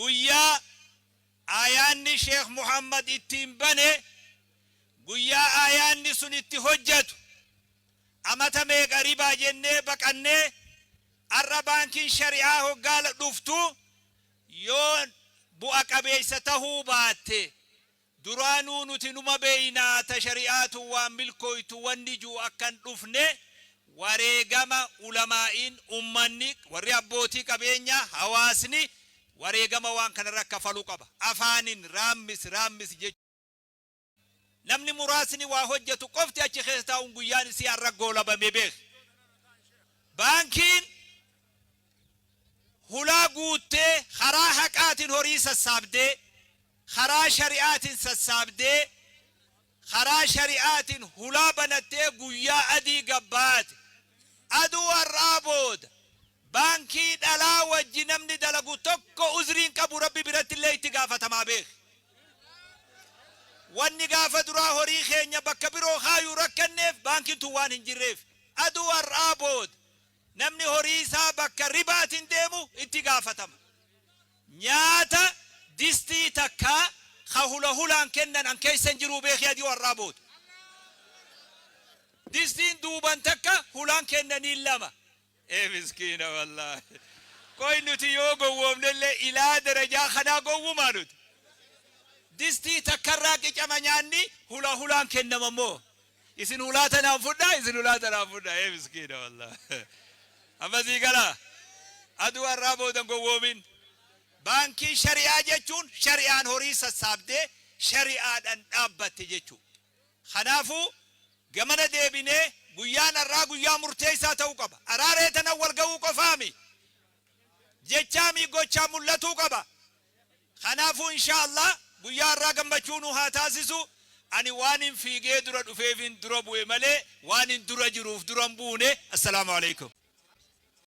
Guyyaa aayaanni Sheekh Muhammad ittiin bane, guyyaa aayaanni sun itti hojjatu, amata meeqa ribaa jennee baqannee, ar'a baankiin shari'aa hoggaa dhuftu yoo bu'a qabeeysa tahuu baatte, Duraanuu nuti numa beeynaa ta shari'aatun waan milkooytu wanni ju'u akka hin dhufne wareegama ulamaa'iin, ummanni, warri abbootii qabeenyaa, hawaasni wareegama waan kanarra kafaluu qaba. Afaanin raammis raammis jechuun namni muraasni waa hojjatu qofti achi keessa taa'uun guyyaan isii har'a goolabame beeki. Baankiin hulaa guuttee karaa haqaatiin horii sassaabdee, karaa shari'aatiin sassaabdee, karaa shari'aatiin hulaa banattee guyyaa adii gad baate. Aduu har'aa booda baankii dhalaa wajji namni dalagu tokko uzrii hin qabu, Rabbi birattillee itti gaafatamaa beeki. Wanni gaafa duraa horii keenya bakka biroo kaayuu rakkanneef baankiin tun waan hin jirreef. Aduu har'aa booda namni horii isaa bakka ribaatiin deemu itti gaafatama. Nyaata distii takkaa ka hula hulaan kennan an keessa hin jiruu beeki aduu har'aa booda. Distiin duuban takka hulaan kennaniin lama. Ee miskiina wallaahi. Qoy, nuti yoo gowwoomnellee ilaa darajaa kanaa gowwumaa nuti? Distii takkarraa qicama nyaanni, hula hulaan kennama immoo. Isin hulaa tanaan fudhaa, isin hulaa tanaan fudhaa. Ee miskiina wallaahi. Amma sii galaa. Aduu har'aa booda hin gowwoomin. Baankii shari'aa jechuun shari'aan horii sassaabdee shari'aadhaan dhaabbatte jechuudha. Kanaafuu gamana deebinee guyyaan har'aa guyyaa murteessaa ta'uu qaba. Araaree tanan wal ga'uu qofaami. Jechaami gochaa mul'atuu qaba. Kanaafuu insha Allah guyyaa har'aa gammachuu nu haa taasisu. Ani waan hin fiigee dura dhufeefin dura bu'e malee waan hin dura jiruuf dura hin buune. Assalaamu alaikum.